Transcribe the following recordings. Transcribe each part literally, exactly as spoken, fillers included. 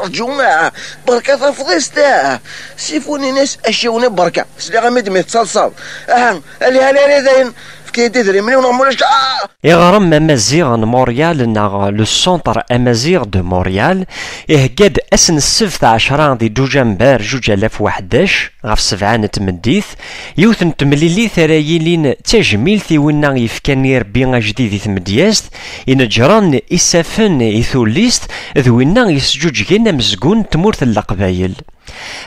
Rǧu, ah, berka tafḍist, ah. Sifun-ines aciwen berka. Sliɣ-am-id mi tettalsaḍ. Aha, ali, ali, ali, dayen. Efk-iyi-d idrimen-iw neɣ mulac. Ah! Iɣrem amaziɣ n Montréal neɣ le Centre Amaziɣ de Montréal ihegga-d ass n ssebt ɛecra di Dujember juǧ alaf u ḥdac ɣef sebɛa n tmeddit, yiwet n temlilit ara yilin d tajmilt i winna yefkan irebbi ajdid i tmedyazt, ineǧren isaffen i tullist d winna yesǧuǧgen amezgun n tmurt n Leqbayel.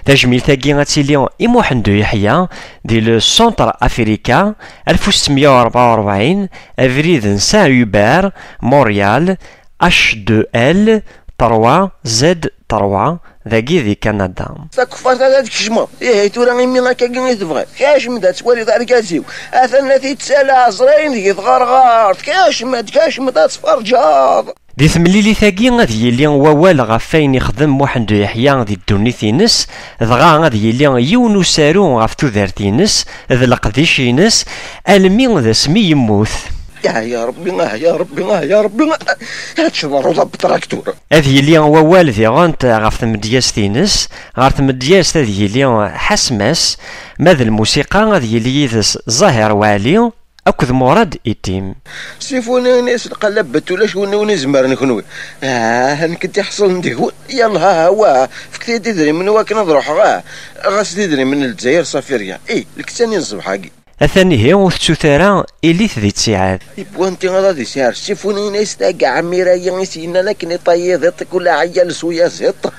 Tajmilt-agi ad tili i Muḥend U Yeḥya di le Centre Africa alef u settemya u rebɛa u rebɛin, abrid n Saint-Hubert, Montréal, H deux L trois Z trois, dagi di Kanada. Takeffart ad tkecmeḍ. Ihi tura imi akkagi i tebɣiḍ, kacem-d ad twaliḍ argaz-iw. Atan la t-ittala ɛezrayen deg tɣerɣert. Kacem-d, kacem-d ad tferǧeḍ. Di temlilit-agi ad yili wawal ɣef wayen ixdem Muḥend U Yeḥya di ddunit-ines, dɣa ad yili yiwen usaru ɣef tudert-ines d leqdic-ines almi d asmi yemmut. Ya, ya Rebbi, ah, ya Rebbi, ah, ya Rebbi, ah, ad tceḍruḍ a Betraktur. Ad yili wawal diɣent ɣef tmedyazt-ines, ɣer tmedyazt ad yili Ḥasmas, ma d lmusiqa ad yili yid-s Zahir Waɛli, akked Murad Itim. Sifuni-ines lqalab bet ulac win wen izemren kenwi. Ah, nekk d-iḥṣlen deg-wen. Yallah, ah, wa, fket-iyi-d idrimen wakken ad ruḥeɣ, ah. Ɣas d idrimen n Lezzayer, ṣafi rya. Ih, lkettan-in ṣṣbeḥ-agi. Atan ihi ur tettut ara, ilit di ttiɛad. Ibuanti ad ad isiɛer sifuni-ines tagi ɛmira-yi i s-yennan akken iṭayiḍ iṭ kula ɛyal s uyaziṭ.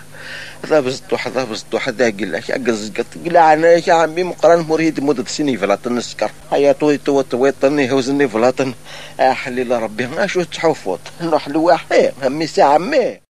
D abezṭuḥ, d abezṭuḥ, d agellak, agezgeṭ, deg leɛnaya-k a ɛemmi Meqqran, ma ur iyi-d-tmudeḍ sin yeblaṭen n sskeṛ. Ay aṭu yeṭṭuweṭṭwiṭen ihuzen iblaṭen. Aḥlil a Ṛebbi, acu tettḥufuḍ? Nruḥ lwaḥi, a mmi-s a ɛemmi.